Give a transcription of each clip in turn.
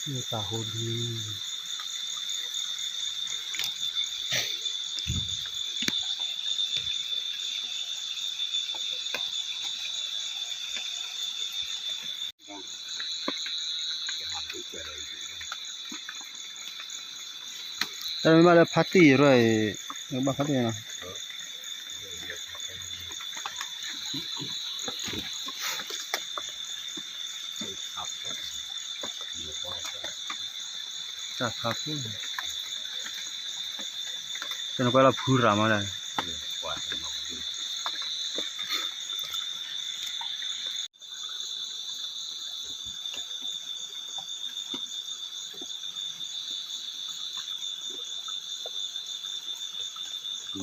တၢ်ဟိဒံ တၢ်မ့ၢ်ဘၣ်လၢဖါတံၢ်ယရၢၢ်, ဘၣ်ဖါတံၢ်နီၤ, တၢ်ဖါဖိ, တနကွၢ်လီၤဖုရၤမးလဲၣ်.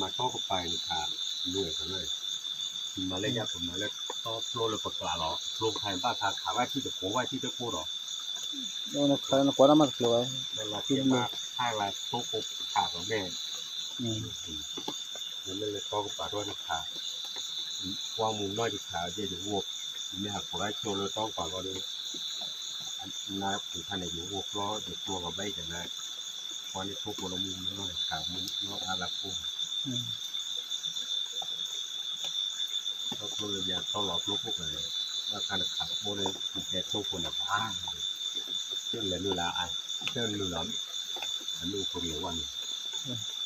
မၤတီကပၤန့ၣ်ခါ, မ့ၢ်ကလၢ, မၤလၢယၤပမၤလၢတီဖျိလၢပကျးလီၤ, ဖျိခါန့ၣ်ဘၣ်ခါခးဝဲထံတကိးဝဲထံတကိးဒီး, နခးနကွၢ်နမၤတချုးဝဲ, လၢလီၤက့ၤမၤခါလၢတိခိၣ်ခးဒီးမဲာ်, နမ့ၢ်လၢတီကပၤထီၣ်နခး, ကွၢ်မူနီၢ်ယခးအီၤယဲယဂီၢ်, မ့ၢ်ဟးကိးလၢကၠိလၢတီကပၤလီၤဒီး, နပူၤခါန့ၣ် ယဂီၢ်ကျီယကျီကဘၣ်အံၤကနၤ, ကွၢ်န့ၢ်ထိၣ်ဖိလၢမူနီၢ်ယခးမူနီၢ်အါလၢဖိ, တီဖျိလၢယၤတီလီၤဖျိခိၣ်ကလဲၣ်, ဘၣ်ခါနခးဖိန့ၣ် ပူၤတဲထိၣ်ဖိန့ၣ်ဘၣ်, တလဲၤနုာ်လၢ, တနုာ်လီၤ, အနုာ်ဖိန့ၣ်ဝဲန့ၣ်,